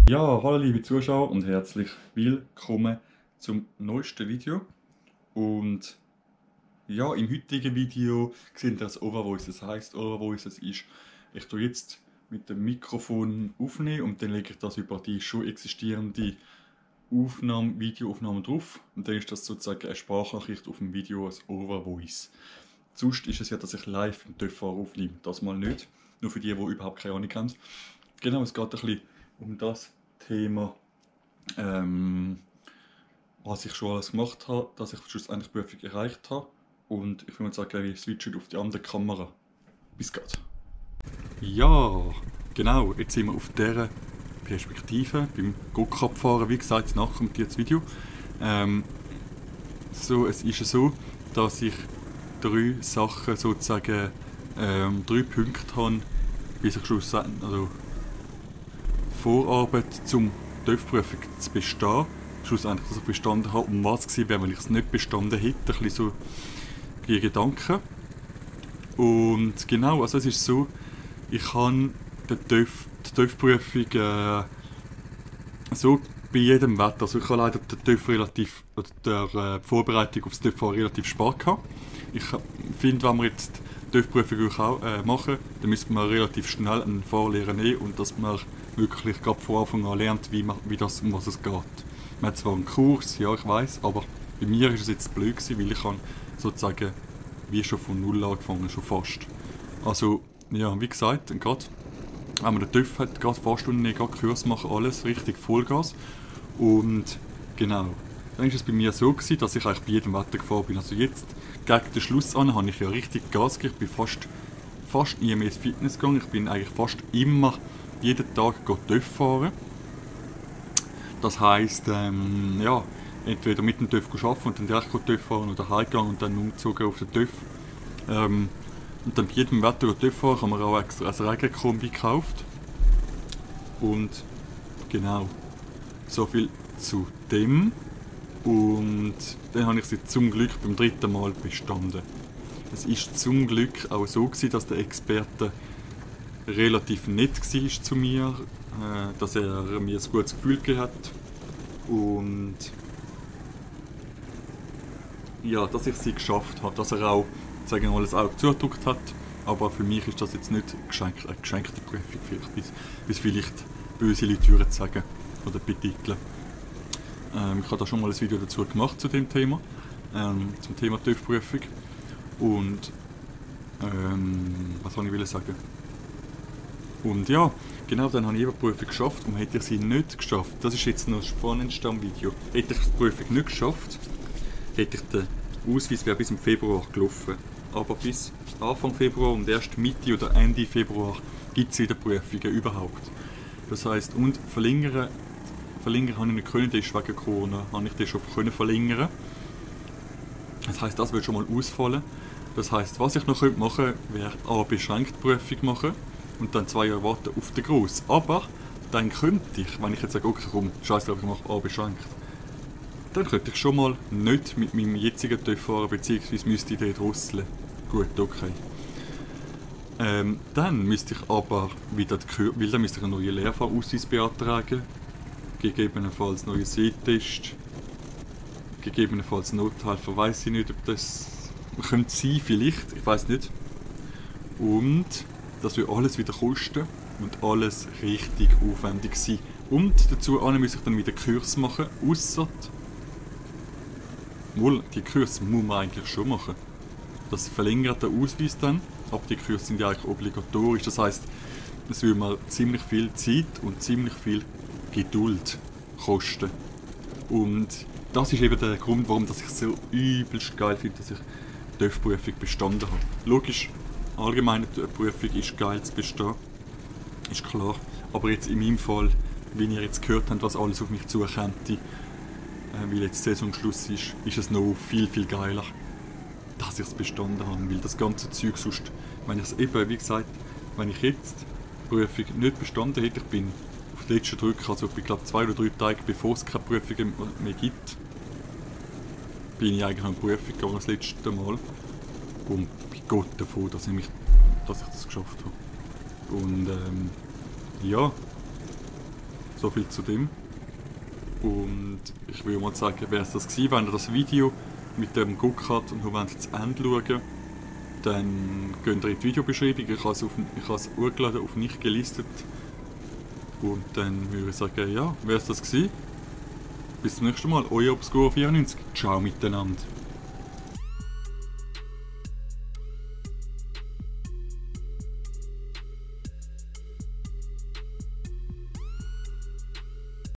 Ja, hallo liebe Zuschauer und herzlich willkommen zum neuesten Video. Und ja, im heutigen Video sehen wir das Overvoice. Das heisst, Overvoice ist, ich tue jetzt mit dem Mikrofon aufnehmen und dann lege ich das über die schon existierende Videoaufnahme drauf. Und dann ist das sozusagen eine Sprachnachricht auf dem Video als Overvoice. Sonst ist es ja, dass ich live im TÜV aufnehme. Das mal nicht. Nur für die überhaupt keine Ahnung haben. Genau, es geht ein bisschen um das Thema, was ich schon alles gemacht habe, dass ich schlussendlich die Prüfung erreicht habe. Und ich würde mal sagen, wir switchen auf die andere Kamera. Bis gleich. Ja, genau, jetzt sind wir auf dieser Perspektive beim Go-Kart-Fahren. Wie gesagt, nachher kommt jetzt das Video. Es ist so, dass ich drei Sachen sozusagen, 3 Punkte habe, bis ich schlussendlich, also Vorarbeit zum TÜV-Prüfung zu bestehen. Schlussendlich, dass ich bestanden habe. Um was gewesen wäre, wenn ich es nicht bestanden hätte. Ein bisschen so die Gedanken. Und genau, also es ist so, ich habe die TÜV-Prüfung so bei jedem Wetter. Also ich habe leider die Vorbereitung auf das TÜV relativ spät gehabt. Ich finde, wenn wir jetzt die TÜV-Prüfung auch machen, dann müsste man relativ schnell einen Fahrlehrer nehmen und dass man wirklich gerade von Anfang an lernt, um was es geht. Man hat zwar einen Kurs, ja ich weiß, aber bei mir ist es jetzt blöd gewesen, weil ich habe sozusagen wie schon von Null angefangen, schon fast. Also, ja, wie gesagt, gerade wenn man den TÜV hat, gerade Fahrstunden nehmen, gerade Kurs machen, alles richtig Vollgas. Und genau, dann ist es bei mir so gewesen, dass ich eigentlich bei jedem Wetter gefahren bin. Also jetzt, gegen den Schluss an, habe ich ja richtig Gas gegeben. Ich bin fast nie mehr ins Fitness gegangen. Ich bin eigentlich fast immer jeden Tag TÜV fahren. Das heisst, ja, entweder mit dem TÜV arbeiten und dann direkt TÜV fahren oder heimgegangen und dann umgezogen auf den TÜV. Und dann bei jedem Wetter TÜV fahren, haben wir auch extra ein Regenkombi gekauft. Und genau, so viel zu dem. Und dann habe ich sie zum Glück beim 3. Mal bestanden. Es war zum Glück auch so gewesen, dass der Experte relativ nett war zu mir, dass er mir ein gutes Gefühl gegeben hat und ja, dass ich sie geschafft habe, dass er auch, sagen wir mal, das Auge zugedrückt hat, aber für mich ist das jetzt nicht eine geschenkte Prüfung, bis vielleicht böse Leute würden sagen oder betiteln. Ich habe da schon mal ein Video dazu gemacht zu dem Thema, zum Thema TÜV-Prüfung und was wollte ich sagen? Und ja, genau, dann habe ich die Prüfung geschafft und hätte ich sie nicht geschafft, das ist jetzt noch das Spannendste am Video, hätte ich die Prüfung nicht geschafft, hätte ich den Ausweis wäre bis im Februar gelaufen. Aber bis Anfang Februar und erst Mitte oder Ende Februar gibt es wieder Prüfungen überhaupt. Das heisst, und verlängern habe ich nicht können, das ist wegen Corona, habe ich das schon verlängern. Das heisst, das wird schon mal ausfallen. Das heisst, was ich noch machen könnte, wäre eine beschränkte Prüfung machen und dann 2 Jahre warten auf den Gross. Aber dann könnte ich, wenn ich jetzt sage, okay, komm, scheiß drauf, ich mache A beschränkt, dann könnte ich schon mal nicht mit meinem jetzigen TÜV fahren, beziehungsweise müsste ich dort rüsseln. Gut, okay. Dann müsste ich aber wieder dann müsste ich einen neuen Lehrfahrausweis beantragen, gegebenenfalls neuen Sehtest, gegebenenfalls Nothelfer, weiß ich nicht, ob das könnte sein, vielleicht, ich weiß nicht. Und das wird alles wieder kosten und alles richtig aufwendig sein. Und dazu muss ich dann wieder Kurs machen, ausser die Kurse muss man eigentlich schon machen. Das verlängert den Ausweis dann, aber die Kurse sind ja eigentlich obligatorisch. Das heisst, es würde mal ziemlich viel Zeit und ziemlich viel Geduld kosten. Und das ist eben der Grund, warum ich es so übelst geil finde, dass ich die TÜV-Prüfung bestanden habe. Logisch, allgemeine Prüfung ist geil zu bestehen, ist klar. Aber jetzt in meinem Fall, wie ihr jetzt gehört habt, was alles auf mich zukommt, weil jetzt Saisonschluss ist es noch viel, viel geiler, dass ich es bestanden habe. Weil das ganze Zeug sonst, wenn ich es eben, wie gesagt, wenn ich jetzt die Prüfung nicht bestanden hätte, ich bin auf den letzten Drücker, also ich glaube 2 oder 3 Tage bevor es keine Prüfung mehr gibt, bin ich eigentlich an die Prüfung gegangen das letzte Mal und bin Gott davon, dass ich das geschafft habe. Und ja, So viel zu dem. Und ich würde mal sagen, wäre es das gewesen, wenn ihr das Video mit dem Go-Kart und wollt zu Ende schauen, dann geht ihr in die Videobeschreibung. Ich habe es hochgeladen, auf nicht gelistet. Und dann würde ich sagen, ja, wäre es das gewesen. Bis zum nächsten Mal, euer Obscuro94. Ciao miteinander.